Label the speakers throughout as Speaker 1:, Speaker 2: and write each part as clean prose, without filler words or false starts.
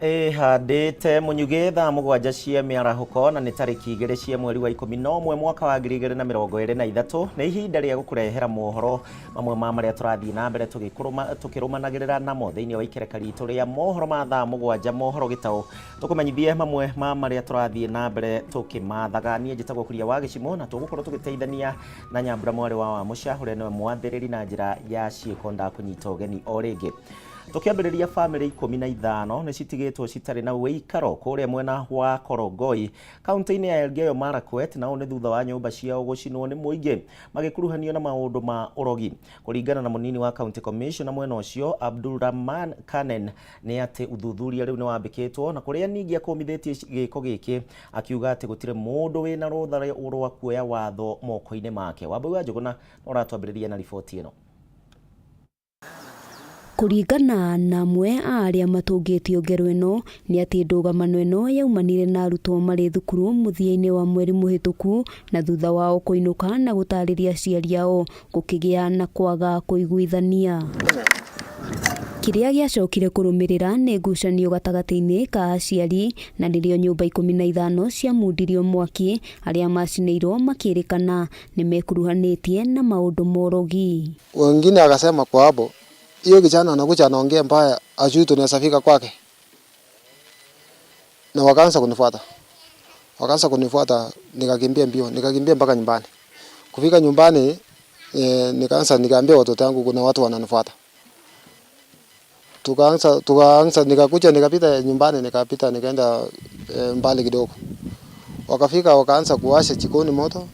Speaker 1: Ĩhandĩte Mũnyugĩ thaa 7 cia mĩarahũko na nĩ tarĩki 2 cia mweri wa 11 mwaka wa 2023. Nĩ ihinda rĩa gũkũrehera mohoro mamwe ma marĩa tũrathiĩ na mbere tũkĩrũmanagĩrĩra namo thĩinĩ wa ikereka ritũ rĩa mohoro ma thaa 7, mohoro gĩtaũ. Tũkũmenyithie mamwe ma marĩa tũrathiĩ na mbere tũkĩmathaga. Niĩ njĩtagwo Kuria wa Gĩcimũ na tũgũkorwo tũgĩteithania na Nyambura mwarĩ wa Wamũca ũrĩa nĩwe mwathĩrĩri na njĩra ya ciĩko. Ndakũnyita ũgeni o rĩngĩ. Tũkĩambĩrĩria, bamĩrĩ 15 nĩ citigĩtwo citarĩ na ũikaro kũrĩa mwena wa Korongoi, kaunti-inĩ ya Elgeyo Marakwet, na ũũ nĩ thutha wa nyũmba ciao gũcinwo nĩ mũingĩ magĩkuruhanio na maũndũ ma ũrogi. Kũringana na mũnini wa county commissioner mwena ũcio, Abdulrahman Kanen, nĩ atĩ ũthuthuria rĩu nĩ wambĩkĩtwo na kũrĩa ningĩ akũmithĩtie gĩko gĩkĩ, akiuga atĩ gũtirĩ mũndũ wĩna rũtha rwa kuoya watho moko-inĩ make. Wambui wa Njũgũna no ũratwambĩrĩria na riboti ĩno.
Speaker 2: Kũringana na amwe a arĩa matũngĩtio ngero ĩno, nĩ atĩ ndũgamano ĩno yaumanire na arutwo marĩ thukuru mũthia-inĩ wa mweri mũhĩtũku na thutha wao kũinũka na gũtarĩria aciari ao gũkĩgĩa na kwaga kũiguithania. Kĩrĩa gĩacokire kũrũmĩrĩra nĩ ngucanio gatagatĩ-inĩ ka aciari na nĩrĩo nyũmba 15 ciamundirio mwaki, arĩa macinĩirwo makĩrĩkana nĩ mekuruhanĩtie na maũndũ ma ũrogi.
Speaker 3: Wengine akasema kwa hapo, hiyo kijana anakuja anaongea mbaya, ajui tunaweza fika kwake. Na wakaanza kunifuata. Wakaanza kunifuata, nikakimbia mbio, nikakimbia mpaka nyumbani. Kufika nyumbani, nikaanza nikaambia watoto wangu kuna watu wananifuata. Tukaanza nikakuja nikapita nyumbani, nikapita nikaenda mbali kidogo. Wakafika wakaanza kuwasha jikoni moto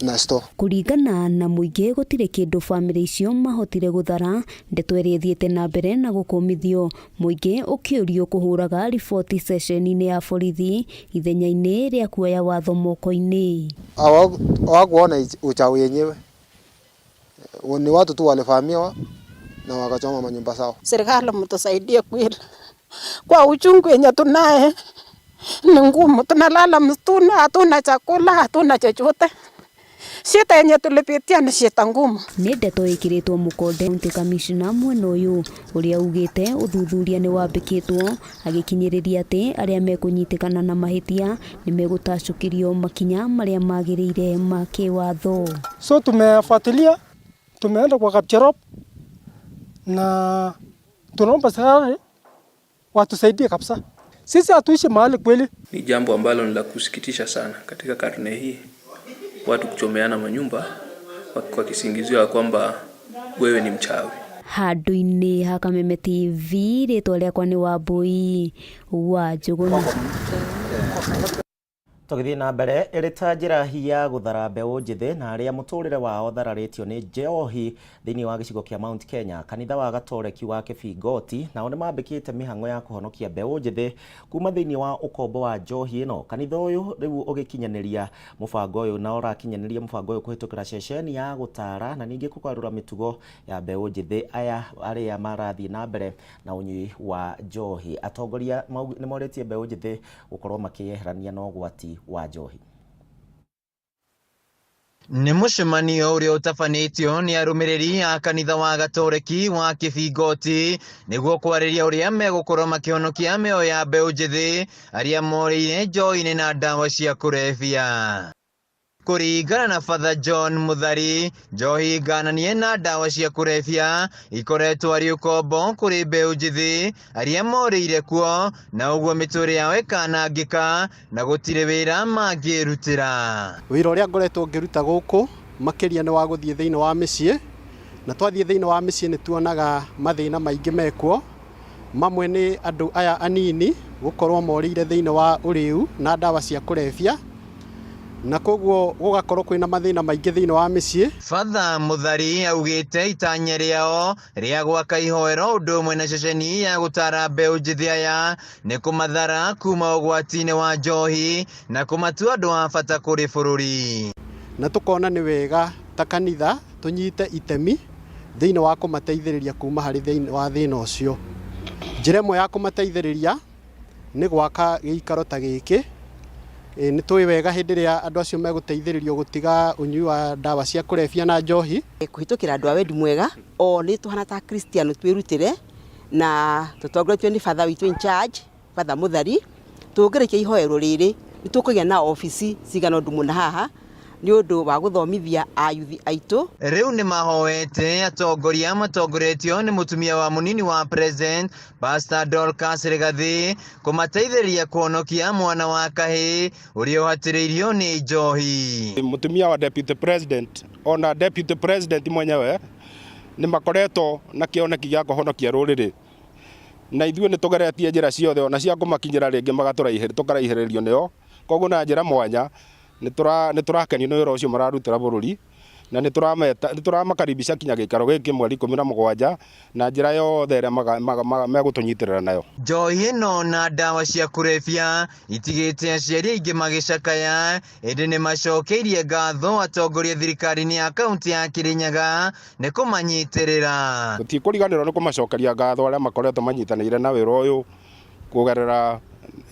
Speaker 3: na store.
Speaker 2: Kũringana na mũingĩ, gũtirĩ kĩndũ bamĩrĩ icio mahotire gũthara. Ndeto ĩrĩa ĩthiĩte na mbere na gũkũmithio, mũingĩ ũkĩũrio kũhũraga riboti ceceni-inĩ ya borithi ithenya-inĩ rĩa kuoya watho moko-inĩ.
Speaker 3: Hawakuona uchawi yenyewe. Ni watu tu walivamiwa na wakachoma manyumba zao.
Speaker 4: Serikali mtusaidie kweli. Kwa uchungu yenye tunaye ni ngumu, tunalala msituni, hatuna chakula, hatuna chochote. Shida yenye tulipitia ni shida ngumu.
Speaker 2: Nĩ ndeto ĩkĩrĩtwo mũkonde county commissioner mwena ũyũ ũrĩa ugĩte ũthuthuria nĩ wambĩkĩtwo, agĩkinyĩrĩria atĩ arĩa mekũnyitĩkana na mahĩtia nĩ megũtacũkĩrio makinya marĩa magĩrĩire ma kĩwatho.
Speaker 5: So tumefuatilia, tumeenda kwa Kapcherop na tunaomba serikali watusaidie kabisa. Sisi hatuishi mahali kweli.
Speaker 6: Ni jambo ambalo ni la kusikitisha sana katika karne hii, watu kuchomeana manyumba kwa kisingizio ya kwamba wewe ni mchawi.
Speaker 2: Handũ-inĩ ha Kameme TV, rĩtwa rĩakwa nĩ Wambui wa Njũgũna.
Speaker 1: Tũgĩthiĩ na mbere, ĩrĩ ta njĩra ya gũthara mbeũ njĩthĩ na arĩa mũtũrĩre wao thararĩtio nĩ njohi thĩinĩ wa gĩcigo kĩa Mount Kenya, kanitha wa Gatoreki wa Kĩbingoti nao nĩ mambĩkĩte mĩhang'o ya kũhonokia mbeũ njĩthĩ kuma thĩinĩ wa ũkombo wa njohi ĩno. Kanitha ũyũ rĩu ũgĩkinyanĩria mũbango ũyũ na ũrakinyanĩria mũbango ũyũ kũhĩtũkĩra ceceni ya gũtara na ningĩ kũgarũra mĩtugo ya mbeũ njĩthĩ aya arĩa marathiĩ na mbere na ũnyui wa njohi. Atongoria nĩ morĩtie mbeũ njĩthĩ gũkorwo makĩyeherania na ũgwati wa njohi.
Speaker 7: Nĩ mũcemanio ũrĩa ũtabanĩtio nĩ arũmĩrĩri a kanitha wa Gatoreki wa Kĩbingoti nĩguo kwarĩria ũrĩa megũkorwo makĩhonokia mĩoyo ya mbeũ njĩthĩ arĩa morĩire njohi-inĩ na ndawa cia kũrebia. Kũringana na Father John Muthari, njohi ngananie na ndawa cia kũrebia ikoretwo arĩ ũkombo kũrĩ mbeũ njĩthĩ arĩa morĩire kuo, na ũguo mĩtũrĩre yao ĩkanangĩka na gũtirĩ wĩra mangĩrutĩra.
Speaker 8: Wĩra ũrĩa ngoretwo ngĩruta gũkũ makĩria nĩ wa gũthiĩ thĩinĩ wa mĩciĩ, na twathiĩ thĩinĩ wa mĩciĩ nĩ tuonaga mathĩna maingĩ mekuo. Mamwe nĩ andũ aya anini gũkorwo morĩire thĩinĩ wa ũrĩu na ndawa cia kũrebia, na koguo gũgakorwo kwĩna mathĩna maingĩ thĩinĩ wa mĩciĩ.
Speaker 7: Father Muthari augĩte itanya rĩao rĩa gwaka ihoero ũndũ ũmwe na ceceni ya gũtara mbeũ njĩthĩ aya nĩ kũmathara kuma ũgwati-inĩ wa njohi na kũmatua andũ a bata kũrĩ bũrũri.
Speaker 8: Na tũkona nĩ wega ta kanitha tũnyite itemi thĩinĩ wa kũmateithĩrĩria kuma harĩ thĩinĩ wa thĩna ũcio. Njĩra ĩmwe ya kũmateithĩrĩria nĩ gwaka gĩikaro ta gĩkĩ. Nĩ tũĩ wega hĩndĩ ĩrĩa andũ acio megũteithĩrĩrio gũtiga ũnyui wa ndawa cia kũrebia na njohi.
Speaker 9: Kũhĩtũkĩra andũ a wendi mwega o nĩ tũhana ta Kristiano twĩrutĩre. Na tũtongoretio nĩ batha witũ in charge, Batha Mũthari, tũngĩrĩkia ihoero rĩrĩ nĩ tũkũgĩa na obici cigana ũndũ mũna haha nĩ ũndũ wa gũthomithia ayuthi aitũ.
Speaker 7: Rĩu nĩ mahoete atongoria matongoretio nĩ mũtumia wa mũnini wa president Pastor Dorcas Rigathi kũmateithĩrĩria kũhonokia mwana wa kahĩĩ ũrĩa ũhatĩrĩirio nĩ njohi.
Speaker 10: Mũtumia wa deputy president ona deputy president mwenyewe nĩ makoretwo na kĩoneki gĩa kũhonokia rũrĩrĩ na ithuĩ nĩ tũgeretie njĩra ciothe ona cia kũmakinyĩra rĩngĩ tũkaraihĩrĩrio nĩo. Koguo na njĩra mwanya nĩ tũrakenio nĩ wĩra ũcio mararutĩra bũrũri na nĩ tũramakaribisha kinya gĩikaro gĩkĩ mweri 17 na njĩra yothe ĩrĩa megũtũnyitĩrĩra nayo.
Speaker 7: Njohi ĩno na ndawa cia kũrebia itigĩte aciari aingĩ magĩcakaya, ĩndĩ nĩ macokeirie ngatho atongoria thirikari-inĩ ya kaunti ya Kirinyaga nĩ kũmanyitĩrĩra.
Speaker 10: Tũtikũriganĩrwo nĩ kũmacokeria ngatho arĩa makoretwo manyitanĩire na wĩra ũyũ kũgerera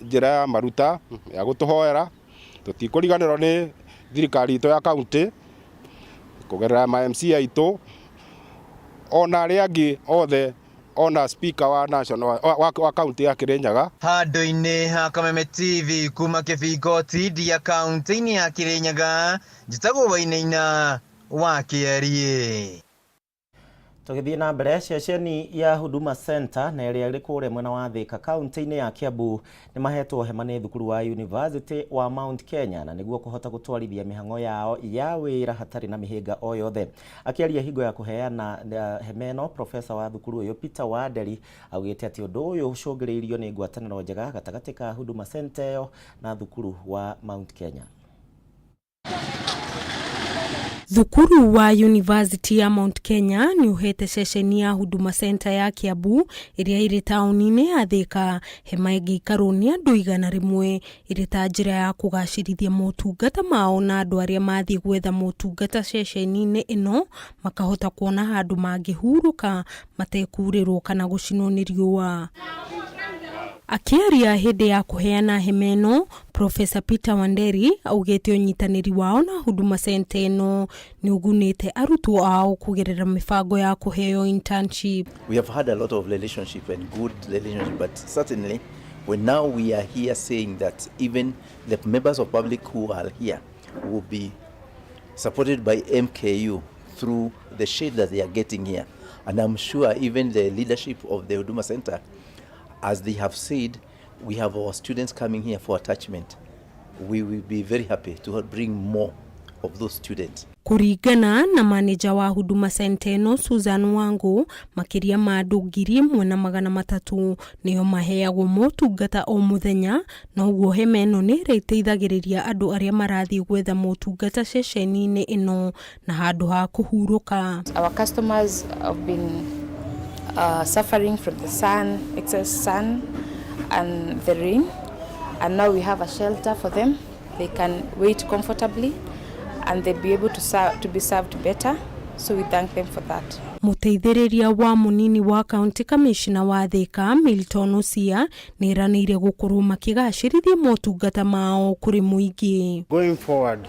Speaker 10: njĩra ya maruta ya gũtũhoera. Tũtikũriganĩrwo nĩ thirikari itũ ya kaunti kũgerera ma MC aitũ ona arĩa angĩ othe ona speaker wa national wa kaunti ya Kirinyaga.
Speaker 7: Handũ-inĩ ha Kameme TV kuma Kĩbingoti ndia kaunti-inĩ ya Kirinyaga, njĩtagwo Wainaina wa Kĩeriĩ.
Speaker 1: Tũgĩthiĩ na mbere, ceceni ya Huduma Center na ĩrĩa ĩrĩ kũrĩa mwena wa Thika kaunti-inĩ ya Kiambu nĩ mahetwo hema nĩ thukuru wa University wa Mount Kenya na nĩguo kũhota gũtwarithia mĩhang'o yao ya wĩra hatarĩ na mĩhĩnga o yothe. Akĩaria hingo ya kũheana hema ĩno, profesa wa thukuru ũyũ Peter Wanderi augĩte atĩ ũndũ ũyũ ũcũngĩrĩirio nĩ ngwatanĩro njega gatagatĩ ka Huduma Center ĩyo na thukuru wa Mount Kenya.
Speaker 11: Thukuru wa University ya Mount Kenya nĩ ũhete ceceni ya Huduma Center ya Kiambu ĩrĩa ĩrĩ taũni-inĩ ya Thika hema ĩngĩikarwo nĩ andũ 100 ĩrĩ ta njĩra ya kũgacĩrithia motungata mao na andũ arĩa mathiĩ gwetha motungata ceceni-inĩ ĩno makahota kuona handũ mangĩhurũka matekurĩrwo kana gũcinwo nĩ riũa. Akĩaria hĩndĩ ya kũheana hema ĩno, Professor Peter Wanderi augĩte ũnyitanĩri wao na Huduma Center ĩno nĩ ũgunĩte arutwo ao kũgerera mĩbango ya kũheo internship.
Speaker 12: We have had a lot of relationship and good relationship, but certainly when now we are here saying that even the members of public who are here will be supported by MKU through the shade that they are getting here. And I'm sure even the leadership of the Huduma Center, as they have said, we have our students coming here for attachment. We will be very happy to bring more of those students.
Speaker 11: Kũringana na maneja wa Huduma Center ĩno Susan Wangu, makĩria ma andũ 1,300 nĩo maheagwo motungata o mũthenya, na ũguo hema ĩno nĩ ĩrĩteithagĩrĩria andũ arĩa marathiĩ gwetha motungata ceceni-inĩ ĩno na handũ ha kũhurũka.
Speaker 13: Our customers have been suffering from the sun, excess sun and the rain, and now we have a shelter for them. They can wait comfortably and they'll be able to be served better, so we thank them for that.
Speaker 11: Mũteithĩrĩria wa mũnini wa county commissioner wa Thika Milton Osia nĩeranĩire gũkorwo makĩgacĩrithia motungata mao kũrĩ mũingĩ.
Speaker 14: Going forward,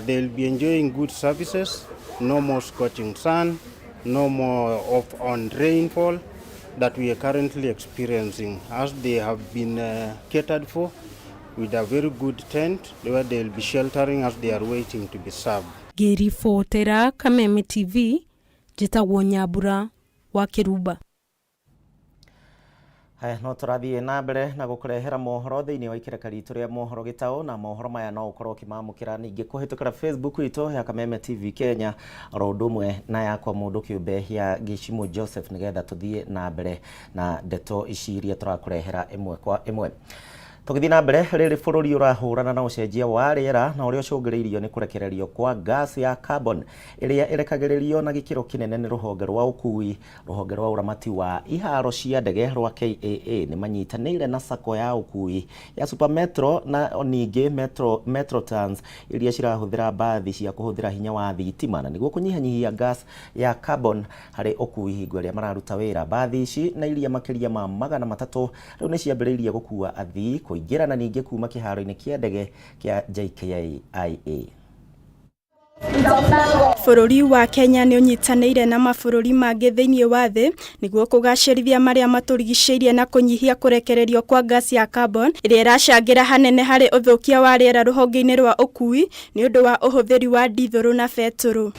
Speaker 14: they'll be enjoying good services, no more scorching sun, no more off-on rainfall that we are currently experiencing, as they have been catered for with a very good tent where they'll be sheltering as they are waiting to be served.
Speaker 11: Ngĩribotera Kameme TV, njĩtagwo Nyambura wa Kĩrumba.
Speaker 1: Haya, no tũrathiĩ na mbere na gũkũrehera mohoro thĩinĩ wa ikereka ritũ rĩa mohoro gĩtaũ, na mohoro maya no ũkorwo ũkĩmamũkĩra ningĩ kũhĩtũkĩra Facebook itũ ya Kameme TV Kenya oro ũndũ ũmwe na yakwa mũndũ kĩũmbe ya Gĩcimũ Joseph, nĩgetha tũthiĩ na mbere na ndeto ici iria tũrakũrehera ĩmwe kwa ĩmwe. Tũgĩthiĩ na mbere, rĩrĩ bũrũri ũrahũrana na ũcenjia wa rĩera na ũrĩa ũcũngĩrĩirio nĩ kũrekererio kwa gas ya carbon ĩrĩa ĩrekagĩrĩrio na gĩkĩro kĩnene nĩ rũhonge rwa ũkui. Rũhonge rwa ũramati wa iharo cia ndege rwa KAA nĩ manyitanĩire na sacco ya ũkui ya Super Metro na ningĩ Metro Trans iria cirahũthĩra mbathi cia kũhũthĩra hinya wa thitima na nĩguo kũnyihanyihia gas ya carbon harĩ ũkui hingo ĩrĩa mararuta wĩra. Mbathi ici na iria makĩria ma 300 rĩu nĩ ciambĩrĩirie gũkua athii kũingĩra na ningĩ kuma kĩharo-inĩ kĩa ndege kĩa JKIA.
Speaker 15: Bũrũri wa Kenya nĩ ũnyitanĩire na mabũrũri mangĩ thĩinĩ wa thĩ nĩguo kũgacĩrithia marĩa matũrigicĩirie na kũnyihia kũrekererio kwa ngaci ya carbon ĩrĩa ĩracangĩra hanene harĩ ũthũkia wa rĩera rũhonge-inĩ rwa ũkuui nĩ ũndũ wa ũhũthĩri wa ndithũrũ na betũrũ.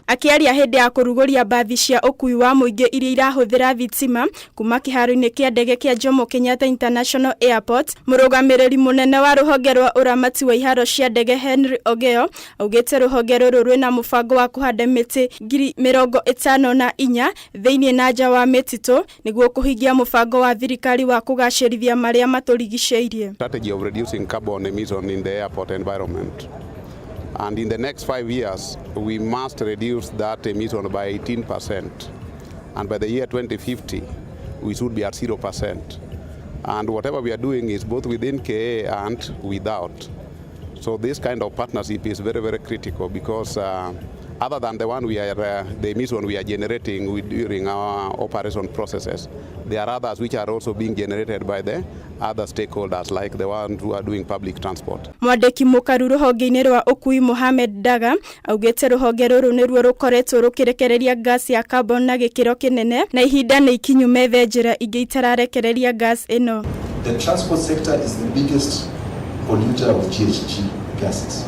Speaker 15: Akĩaria hĩndĩ ya kũrugũria mbathi cia ũkuui wa mũingĩ iria irahũthĩra thitima kuma kĩharo-inĩ kĩa ndege kĩa Jomo Kenyatta International Airport, mũrũgamĩrĩri mũnene wa rũhonge rwa ũramati wa iharo cia ndege Henry Ogeyo augĩte rũhonge rũrũ rwĩna mũbango wa kũhanda mĩtĩ 54,000 thĩinĩ na nja wa mĩtitũ nĩguo kũhingia mũbango wa thirikari wa kũgacĩrithia marĩa matũrigicĩirie.
Speaker 16: Strategy of reducing carbon emission in the airport environment. And in the next 5 years, we must reduce that emission by 18%. And by the year 2050, we should be at 0%. And whatever we are doing is both within KA and without. So this kind of partnership is very, very critical because other than the one we are, the emission we are generating during our operation processes, there are others which are also being generated by the other stakeholders, like the ones who are doing public transport.
Speaker 15: Mwandĩki mũkaru rũhonge-inĩ rwa ũkuui Mohamed Daga augĩte rũhonge rũrũ nĩruo rũkoretwo rũkĩrekereria gas ya carbon na gĩkĩro kĩnene na ihinda nĩ ikinyu methe njĩra ingĩ itararekereria gas ĩno.
Speaker 17: The transport sector is the biggest polluter of GHG gases.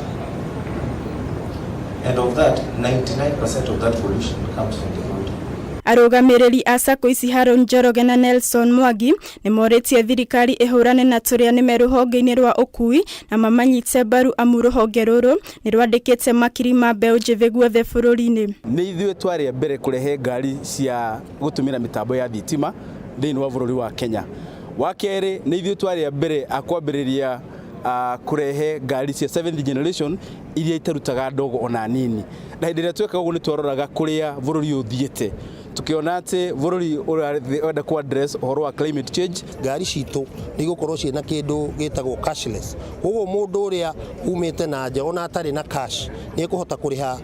Speaker 17: And of that, 99% of that pollution comes from the road.
Speaker 15: Arũgamĩrĩri a sacco ici Haron Njoroge na Nelson Mwangi nĩ morĩtie thirikari ĩhũrane na tũrĩa nĩme rũhonge-inĩ rwa ũkuui na mamanyite mbaru amu rũhonge rũrũ nĩ rwandĩkĩte makiri ma mbeũ njĩthĩ guothe bũrũri-inĩ.
Speaker 18: Nĩ ithuĩ twarĩ a mbere kũrehe ngari cia gũtũmĩra mĩtambo ya thitima thĩinĩ wa bũrũri wa Kenya. Wa kerĩ, nĩ ithuĩ twarĩ a mbere a kwambĩrĩria kũrehe ngari cia seventh generation iria itarutaga ndogo ona nini. Na hĩndĩ ĩrĩa twekaga ũguo nĩ twaroraga kũrĩa bũrũri ũthiĩte, tukiona atĩ bũrũri ũrenda ku address ũhoro wa climate change.
Speaker 19: Ngari citũ nĩ igũkorwo ciĩna kĩndũ gĩtagwo cashless, koguo mũndũ ũrĩa umĩte na nja ona atarĩ na cash nĩ ekũhota kũrĩha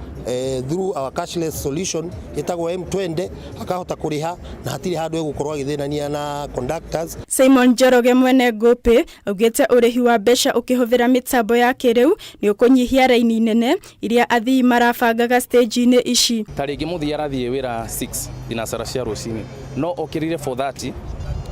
Speaker 19: through our cashless solution ĩtagwo M20, akahota kũrĩha na hatirĩ handũ egũkorwo agĩthĩnania na conductors.
Speaker 15: Simon Njoroge mwene Ngũpĩ augĩte ũrĩhi wa mbeca ũkĩhũthĩra mĩtambo ya kĩrĩu nĩ ũkũnyihia raini nene iria athii marabangaga stage-inĩ ici.
Speaker 20: Ta rĩngĩ mũthii arathiĩ wĩra 6 thinacara cia rũcinĩ, no okĩrire 4:30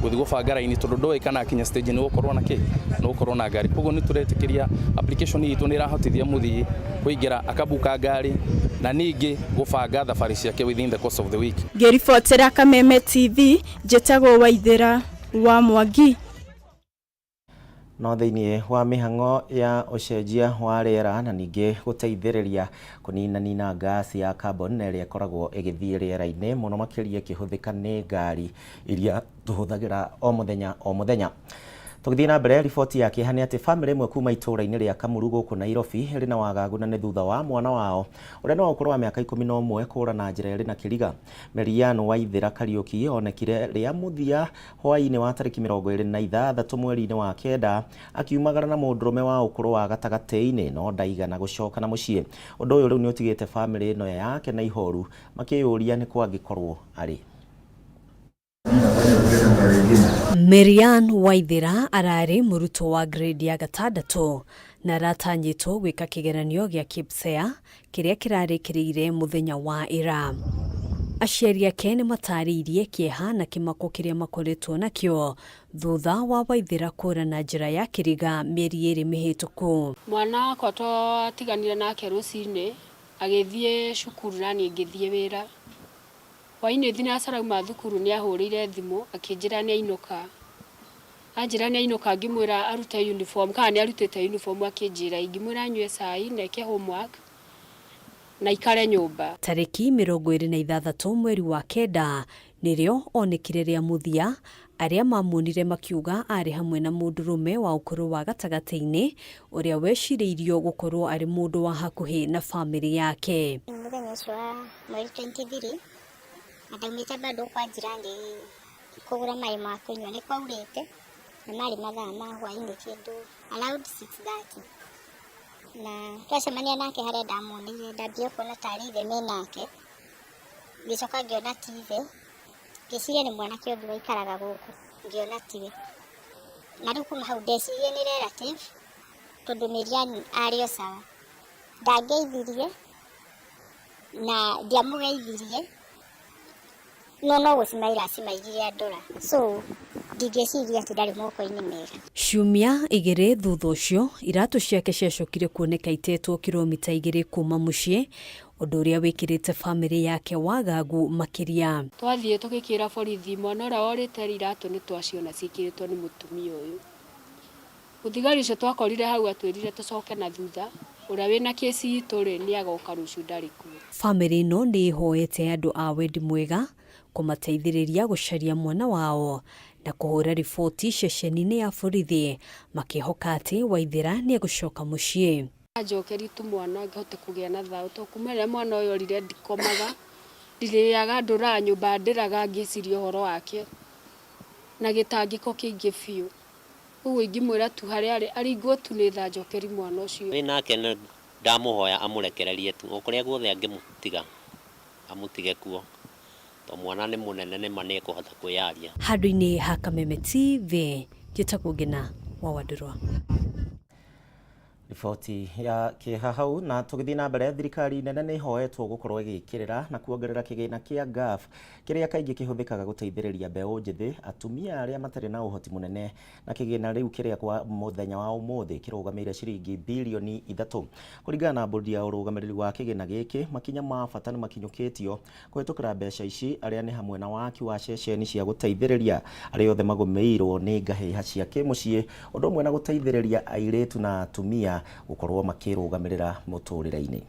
Speaker 20: gũthiĩ gũbanga raini tondũ ndoĩ kana akinya stage nĩ gũkorwo na kĩ, nĩ gũkorwo na ngari. Koguo nĩ tũretĩkĩria application itũ nĩ ĩrahotithia mũthii kũingĩra akabuka ngari na ningĩ gũbanga thabarĩ ciake within the course of the week.
Speaker 15: Ngĩribotera Kameme TV, njĩtagwo Waithĩra wa Mwangi.
Speaker 1: No thĩinĩ wa mĩhang'o ya ũcenjia wa rĩera na ningĩ gũteithĩrĩria kũninanina ngasi ya carbon na ĩrĩa ĩkoragwo ĩgĩthiĩ rĩera-inĩ mũno makĩria ĩkĩhũthĩka nĩ ngari iria tũhũthagĩra o mũthenya o mũthenya. Tũgĩthiĩ na mbere, riboti ya kĩeha nĩ atĩ bamĩrĩ ĩmwe kuma itũũra-inĩ rĩa Kamuru gũkũ Nairobi ĩrĩ na wagagu na nĩ thutha wa mwana wao ũrĩa nĩ wa ũkũrũ wa mĩaka 11 kũra na njĩra ĩrĩ na kĩriga. Marianne Waithĩra Kariũki onekire rĩa mũthia hwaĩ-inĩ wa tarĩki 26 mweri-inĩ wa 9 akiumagara na mũndũrũme wa ũkũrũ wa gatagatĩ-inĩ no ndaigana gũcoka na mũciĩ. Ũndũ ũyũ rĩu nĩ ũtigĩte bamĩrĩ ĩno yake na ihoru makĩyũria nĩ kwangĩkorwo arĩ.
Speaker 21: Marianne Waithĩra ararĩ mũrutwo wa grade ya 6 na aratanyĩtwo gwĩka kĩgeranio gĩa KPSEA kĩrĩa kĩrarĩkĩrĩire mũthenya wa ira. Aciari ake nĩ matarĩirie kĩeha na kĩmako kĩrĩa makoretwo nakĩo thutha wa Waithĩra kũra na njĩra ya kĩriga mĩeri 2 mĩhĩtũku.
Speaker 22: Mwana wakwa twatiganire nake rũcinĩ agĩthiĩ cukuru na niĩ ngĩthiĩ wĩra. Hwaĩ-inĩ thinacara auma thukuru nĩ ahũrĩire thimũ akĩnjĩra nĩ ainũka. Anjĩra nĩ ainũka ngĩmwĩra arute uniform, kana nĩ arutĩte uniform akĩnjĩra, ngĩmwĩra anyue cai na eke homework na ikare nyũmba.
Speaker 21: Tarĩki 26 mweri wa 9 nĩrĩo onekire rĩa mũthia, arĩa mamuonire makiuga arĩ hamwe na mũndũrũme wa ũkũrũ wa gatagatĩ-inĩ ũrĩa wecirĩirio gũkorwo arĩ mũndũ wa hakuhĩ na bamĩrĩ yake.
Speaker 23: Mũthenya ũcio wa mweri 23 na ndaumĩte bado kwa jirani kũgũra maĩ ma kũnyua, nĩ kwaurĩte na marĩ mathaa ma hwaĩ-inĩ kĩndũ around 6:30, na twacemania nake harĩa ndamuonire ndambia kuona tarĩ ithe me nake, ngĩcoka ngĩona ti ithe, ngĩciria nĩ mwanake ũngĩ waikaraga gũkũ, ngĩona tiwe, na rĩu kuma hau ndecirie nĩ relative tondũ Marianne arĩ o sawa. Ndangeithirie na ndiamũgeithirie, no no gũcimaira acimairire andora, so ndingĩciria atĩ ndarĩ moko-inĩ mega.
Speaker 21: Ciumia 2 thutha ũcio, iratũ ciake ciacokire kuoneka itetwo kiromita 2 kuma mũciĩ, ũndũ ũrĩa wĩkĩrĩte bamĩrĩ yake wagagu makĩria.
Speaker 22: Twathiĩ tũgĩkĩra borithi mwana ũrĩa worĩte iratũ nĩ twaciona ciĩkĩrĩtwo nĩ mũtumia ũyũ. Mũthigari ũcio twakorire hau atwĩrire tũcoke na thutha, ũrĩa wĩna kĩci itũ rĩ nĩ agoka rũciũ ndarĩ kuo.
Speaker 21: Bamĩrĩ ĩno nĩ ĩhoete andũ a wendi mwega kũmateithĩrĩria gũcaria mwana wao na kũhũra riboti ceceni-inĩ ya borithi makĩhoka atĩ Waithera nĩ egũcoka mũciĩ.
Speaker 22: Anjokeri tu mwana ngĩhote kũgĩa na thayũ, tondũ kuma rĩrĩa mwana ũyũ orire ndikomaga, ndirĩaga, ndũraga nyũmba ndĩraga ngĩciria ũhoro wake na gĩtangĩko kĩingĩ biũ. Ũguo ingĩmwĩra tu harĩa arĩ aringwo tu nĩ tha njokeri mwana ũcio.
Speaker 3: Wĩ nake ndamũhoya amũrekererie tu o kũrĩa guothe angĩmũtiga amũtige kuo, tondũ mwana nĩ mũnene nĩ ma nĩ ekũhota kwĩyaria.
Speaker 21: Handũ-inĩ ha Kameme TV, njĩtagwo Ngĩna wa Wandũrwa.
Speaker 1: Riboti ya kĩeha hau. Na tũgĩthiĩ na mbere, thirikari nene nĩ ĩhoetwo gũkorwo ĩgĩkĩrĩra na kuongerera kĩgĩna kĩa NGAAF kĩrĩa kaingĩ kĩhũthĩkaga gũteithĩrĩria mbeũ njĩthĩ, atumia arĩa matarĩ na ũhoti mũnene, na kĩgĩna rĩu kĩrĩa kwa mũthenya wa ũmũthĩ kĩrũgamĩire ciringi birioni 3. Kũringana na mbũndi ya ũrũgamĩrĩri wa kĩgĩna gĩkĩ, makinya ma bata nĩ makinyũkĩtio kũhĩtũkĩra mbeca ici, arĩa nĩ hamwe na waki wa ceceni cia gũteithĩrĩria arĩa othe magũmĩirwo nĩ ngahĩha cia kĩmũciĩ, ũndũ ũmwe na gũteithĩrĩria airĩtu na atumia gũkorwo makĩrũgamĩrĩra mũtũrĩre-inĩ.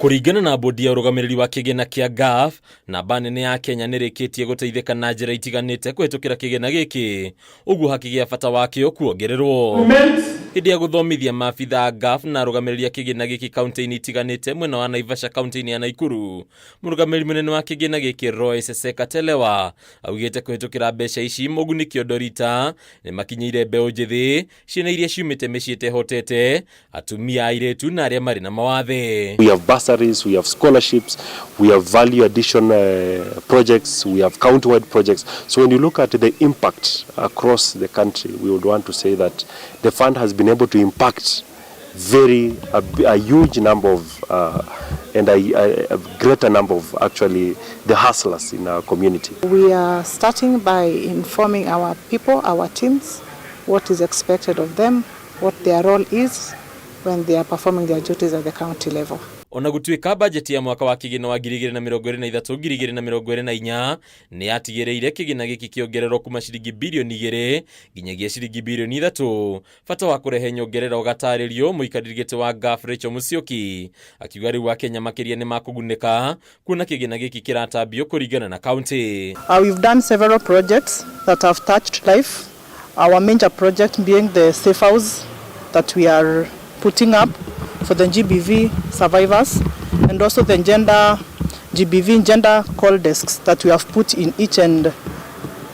Speaker 4: Kũringana na bodi ya ũrũgamĩrĩri wa kĩgĩna kĩa NGAAF, namba nene ya Kenya nĩrĩkĩtie gũteithĩka na njĩra itiganĩte kũhĩtũkĩra kĩgĩna gĩkĩ, ũguo hakĩgĩa bata wakĩo kuongererwo. Hĩndĩ ya gũthomithia maabitha a NGAAF na arũgamĩrĩri a kĩgĩna gĩkĩ kaunti-inĩ itiganĩte mwena wa Naivasha kaunti-inĩ ya Nakuru, mũrũgamĩrĩri mũnene wa kĩgĩna gĩkĩ Roy Seseka Telewa augĩte kũhĩtũkĩra mbeca ici moguni kĩondo rita nĩ makinyĩire mbeũ njĩthĩ, ciana iria ciumĩte mĩciĩ ĩtehotete, atumia, airĩtu na arĩa marĩ na mawathe.
Speaker 5: We have bursaries, we have scholarships, we have value addition projects, we have county-wide projects. So when you look at the impact across the country, we would want to say that the fund has been able to impact a huge number of and a greater number of actually the hustlers in our community.
Speaker 24: We are starting by informing our people, our teams, what is expected of them, what their role is when they are performing their duties at the county level.
Speaker 4: Ona gũtuĩka bajeti ya mwaka wa kĩgĩna wa 2023 2024 nĩ yatigĩrĩire kĩgĩna gĩkĩ kĩongererwo kuma ciringi birioni 2 nginyagia ciringi birioni 3, bata wa kũrehe nyongerera ũgatarĩrio. Mũikarĩri gĩtĩ wa NGAAF Rachel Musyoki akiuga rĩu Akenya makĩria nĩ makũgunĩka kuona kĩgĩna gĩkĩ kĩratambio kũringana na kaunti.
Speaker 24: We've done several projects that have touched life. Our major project being the safe house that we are putting up for the GBV survivors, and also the gender GBV gender call desks that we have put in each and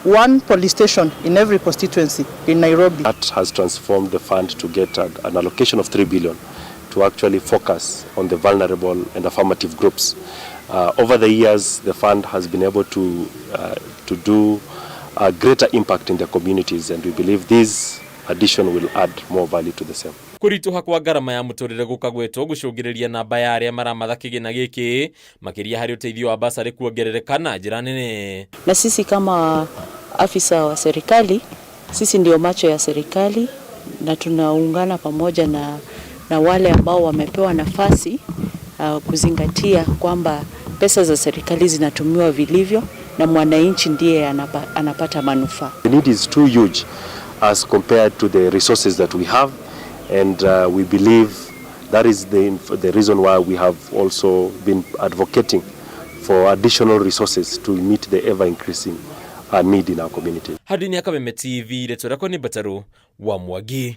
Speaker 24: one police station in every constituency in Nairobi.
Speaker 5: That has transformed the fund to get an allocation of 3 billion to actually focus on the vulnerable and affirmative groups. Over the years, the fund has been able to do a greater impact in the communities, and we believe this addition will add more value to the same.
Speaker 4: Kũritũha kwa ngarama ya mũtũrĩre gũkagwetwo gũcũngĩrĩria namba ya arĩa maramatha kĩgĩna gĩkĩ, makĩria harĩ ũteithio wa basarĩ kuongerereka na njĩra nene.
Speaker 25: Na sisi kama afisa wa serikali, sisi ndio macho ya serikali na tunaungana pamoja na wale ambao wamepewa nafasi kuzingatia kwamba pesa za serikali zinatumiwa vilivyo na mwananchi ndiye anapata manufaa.
Speaker 5: The need is too huge as compared to the resources that we have, and we believe that is the reason why we have also been advocating for additional resources to meet the ever increasing need in our community.
Speaker 4: Handũ-inĩ ya Kameme TV, rĩtwa rĩakwa nĩ Mbataru wa Mwangi.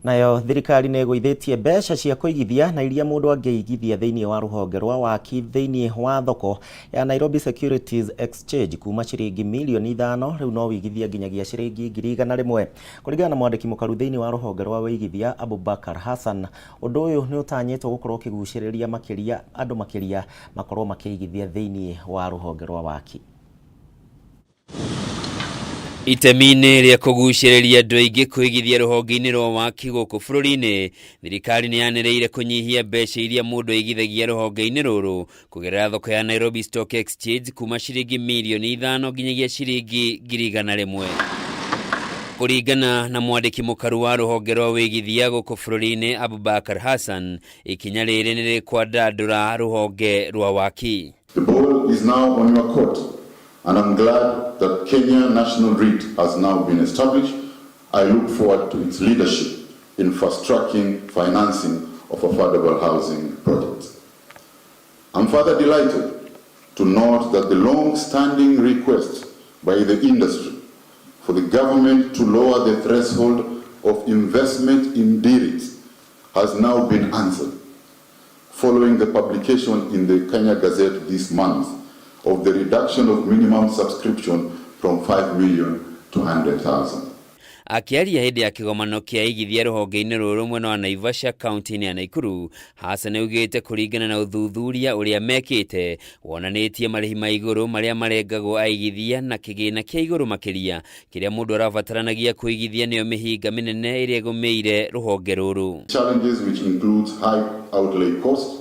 Speaker 1: Nayo thirikari nĩ ĩgũithĩtie mbeca cia kũigithia na iria mũndũ angĩigithia thĩinĩ wa rũhonge rwa waki thĩinĩ wa thoko ya Nairobi Securities Exchange kuma ciringi mirioni 5, rĩu no wĩigithie nginyagia ciringi 100,000. Kũringana na mwandĩki mũkaru thĩinĩ wa rũhonge rwa wĩigithia Abubakar Hassan, ũndũ ũyũ nĩ ũtanyĩtwo gũkorwo ũkĩgucĩrĩria makĩria andũ makĩria makorwo makĩigithia thĩinĩ wa rũhonge rwa waki.
Speaker 2: Itemi-inĩ rĩa kũgucĩrĩria andũ aingĩ kwĩigithia rũhonge-inĩ rwa waki gũkũ bũrũri-inĩ, thirikari nĩ yanĩrĩire kũnyihia mbeca iria mũndũ aigithagia rũhonge-inĩ rũrũ kũgerera thoko ya Nairobi Stock Exchange kuma ciringi mirioni 5 nginyagia ciringi 100,000. Kũringana na mwandĩki mũkaru wa rũhonge rwa wĩigithia gũkũ bũrũri-inĩ Abubakar Hassan, ikinya rĩrĩ nĩ rĩkwandandũra rũhonge rwa waki.
Speaker 6: The ball is now on your court, and I'm glad that Kenya National REIT has now been established. I look forward to its leadership in fast-tracking financing of affordable housing projects. I'm further delighted to note that the long-standing request by the industry for the government to lower the threshold of investment in D-REITs has now been answered, following the publication in the Kenya Gazette this month of the reduction of minimum subscription from 5 million to 100,000.
Speaker 2: Akĩaria hĩndĩ ya kĩgomano kĩa igithia rũhonge-inĩ rũrũ mwena wa Naivasha kaunti-inĩ ya Nakuru, Hassan augĩte kũringana na ũthuthuria ũrĩa mekĩte wonanĩtie marĩhi ma igũrũ marĩa marengagwo aigithia na kĩgĩna kĩa igũrũ makĩria kĩrĩa mũndũ arabataranagia kũigithia nĩyo mĩhĩnga mĩnene ĩrĩa ĩgũmĩire rũhonge rũrũ.
Speaker 6: Challenges which includes high outlay cost,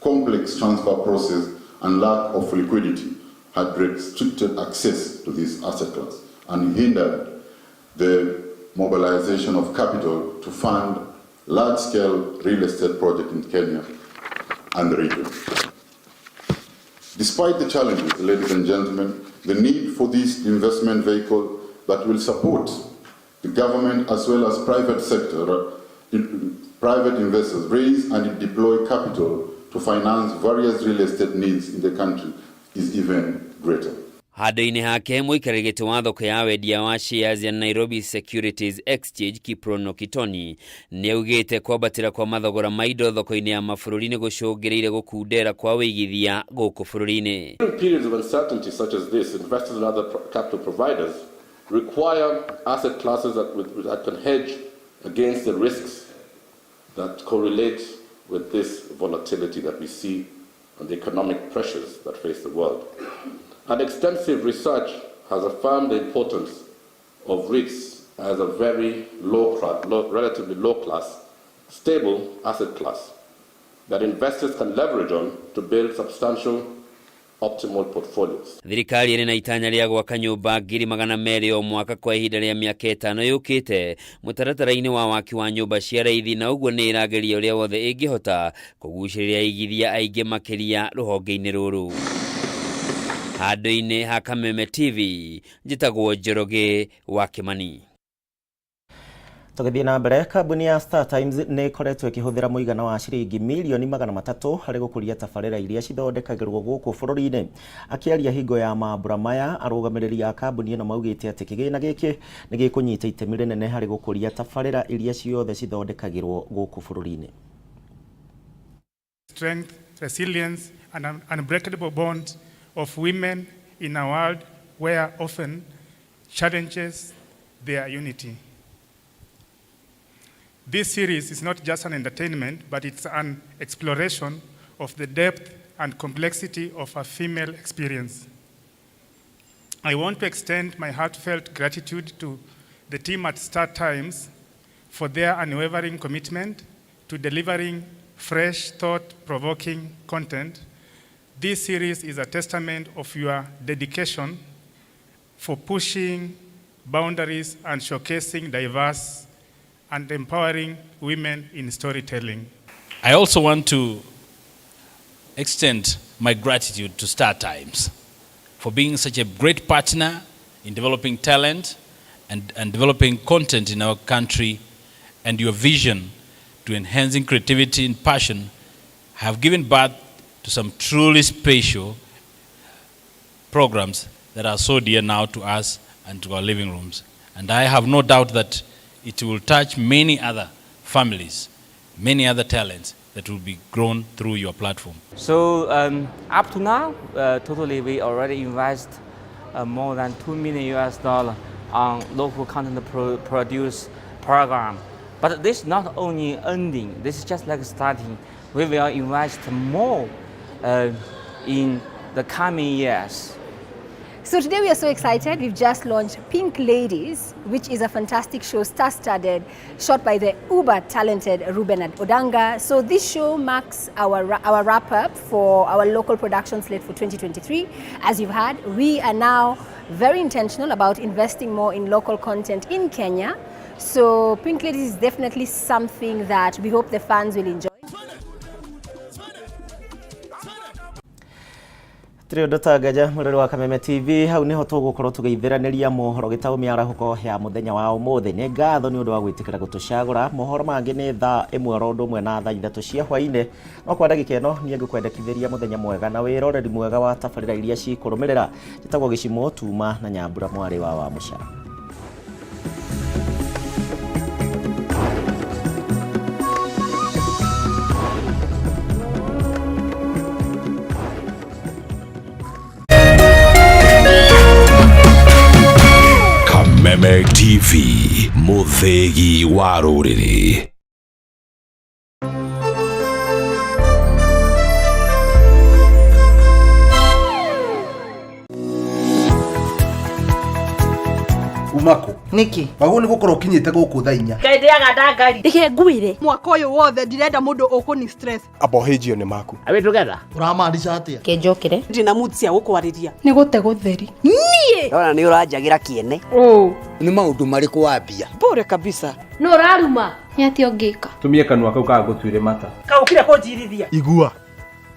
Speaker 6: complex transfer process, and lack of liquidity had restricted access to this asset class and hindered the mobilization of capital to fund large-scale real estate projects in Kenya and the region. Despite the challenges, ladies and gentlemen, the need for this investment vehicle that will support the government as well as private sector, private investors raise and deploy capital to finance various real estate needs in the country is even greater.
Speaker 2: Handũ-inĩ hake mũikarĩri gĩtĩ wa thoko ya wendia wa shares ya Nairobi Securities Exchange Kiprono Kitoni nĩaugĩte kwambatĩra kwa mathogora ma indo thoko-inĩ ya mabũrũri nĩ gũcũngĩrĩire gũkundera kwa wĩigithia gũkũ bũrũri-inĩ.
Speaker 8: During periods of uncertainty such as this, investors and other capital providers require asset classes that can hedge against the risks that correlate with this volatility that we see and the economic pressures that face the world. And extensive research has affirmed the importance of REITs as a very relatively low class, stable asset class that investors can leverage on to build substantial optimal portfolios.
Speaker 2: Thirikari ĩrĩ na itanya rĩa gwaka nyũmba 200,000 o mwaka kwa ihinda rĩa mĩaka 5 yũkĩte mũtaratara-inĩ wa waki wa nyũmba cia raithi, na ũguo nĩ ĩrageria ũrĩa wothe ĩngĩhota kũgucĩrĩria aigithia aingĩ makĩria rũhonge-inĩ rũrũ. Handũ-inĩ ha Kameme TV, njĩtagwo Njoroge wa Kĩmani.
Speaker 1: Tũgĩthiĩ na mbere, kambuni ya Star Times nĩ ĩkoretwo ĩkĩhũthĩra mũigana wa ciringi 300,000,000 harĩ gũkũria tabarĩra iria cithondekagĩrwo gũkũ bũrũri-inĩ. Akĩaria hingo ya mambura maya, arũgamĩrĩri a kambuni ĩno maugĩte atĩ kĩgĩna gĩkĩ nĩ gĩkũnyita itemi rĩnene harĩ gũkũria tabarĩra iria ciothe cithondekagĩrwo gũkũ bũrũri-inĩ.
Speaker 9: Strength, resilience and an unbreakable bond of women in a world where often challenges their unity. This series is not just an entertainment, but it's an exploration of the depth and complexity of a female experience. I want to extend my heartfelt gratitude to the team at Star Times for their unwavering commitment to delivering fresh, thought-provoking content. This series is a testament of your dedication for pushing boundaries and showcasing diverse and empowering women in storytelling.
Speaker 10: I also want to extend my gratitude to Star Times for being such a great partner in developing talent and developing content in our country, and your vision to enhancing creativity and passion have given birth to some truly special programs that are so dear now to us and to our living rooms. And I have no doubt that it will touch many other families, many other talents that will be grown through your platform.
Speaker 26: So up to now, totally we already invest more than $2 million US on local content produce program. But this not only ending, this is just like starting. We will invest more in the coming years.
Speaker 7: So today we are so excited. We've just launched Pink Ladies, which is a fantastic show, star-studded, shot by the uber talented Ruben Odanga. So this show marks our wrap-up for our local production slate for 2023. As you've heard, we are now very intentional about investing more in local content in Kenya. So Pink Ladies is definitely something that we hope the fans will enjoy.
Speaker 1: Tiri undu ta ngaja mureri wa Kameme TV hau niho tugukorwo tugiithiraniria mohoro gitau miarahũko ya muthenya wa umuthi. Ni ngatho ni undu wa gwitikira gutucagura. Mohoro mangi ni thaa 1 oro undu umwe na thaa 3 cia hwaini. No kwa ndagika ino nie ngukwendekithiria muthenya mwega na wiroreri mwega wa tabarira iria cikurumirira. Njitagwo Gicimo Tuma na Nyambura mwari wa Wamuca.
Speaker 11: Kameme TV, mũthĩgi wa rũrĩrĩ.
Speaker 17: Umako
Speaker 12: niki
Speaker 17: waguo ni gukorwo ukinyite guku thaa 4
Speaker 13: Ngai ndĩaga ndangari.
Speaker 14: Reke ngwire
Speaker 13: mwaka ũyũ wothe ndirenda mũndũ ũkũni stress.
Speaker 5: Abohĩjio nĩ maku.
Speaker 16: Are we together?
Speaker 17: Ũramaanisha atĩa?
Speaker 14: Kenjokere
Speaker 13: ndina mood cia gũkwarĩria.
Speaker 15: Nĩ gũte gũtheri.
Speaker 14: Niĩ
Speaker 27: ndona nĩ ũranjagĩra kĩene.
Speaker 28: Nĩ maũndũ marĩkũ wambia?
Speaker 12: Pure kabisa.
Speaker 22: No ũraruma nĩ atĩa ũngĩka?
Speaker 29: Tumie kanua kau kagũtuire mata.
Speaker 13: Kaũkire kũnjirithia.
Speaker 30: Igua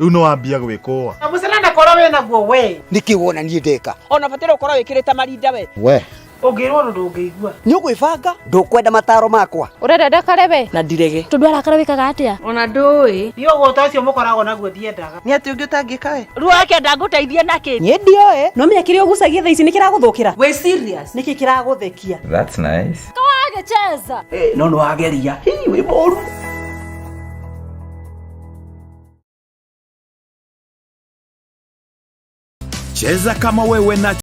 Speaker 30: rĩu nĩ wambia gwĩkũa.
Speaker 13: Mũcene ndakorwo wĩ naguo we.
Speaker 28: Nĩkĩ wona niĩ ndeka?
Speaker 13: Ona bataire ũkorwo wĩkĩrĩte marinda we.
Speaker 28: We
Speaker 13: ũngĩrwo ũndũ ndũngĩigua.
Speaker 28: Nĩ ũgwĩbanga? Ndũkwenda mataro makwa.
Speaker 22: Ũrenda ndakare we?
Speaker 13: Na ndirege.
Speaker 22: Tondũ arakara wĩkaga atĩa?
Speaker 13: Ona ndũĩ. Niĩ ũgũta ũcio mũkoragwo naguo ndiendaga.
Speaker 12: Nĩ atĩ ũngĩ ũtangĩka we?
Speaker 13: Rĩu akĩenda ngũteithie nakĩ?
Speaker 14: Niĩ ndioĩ. No menya kĩrĩa ũgucagia thaa ici nĩ kĩragũthũkĩra.
Speaker 13: Wĩ serious? Nĩkĩ kĩragũthekia?
Speaker 29: That's nice.
Speaker 22: Kawagĩcheza.
Speaker 28: No nĩ wageria. Hii wĩ mũru.
Speaker 11: Cheza kama wewe na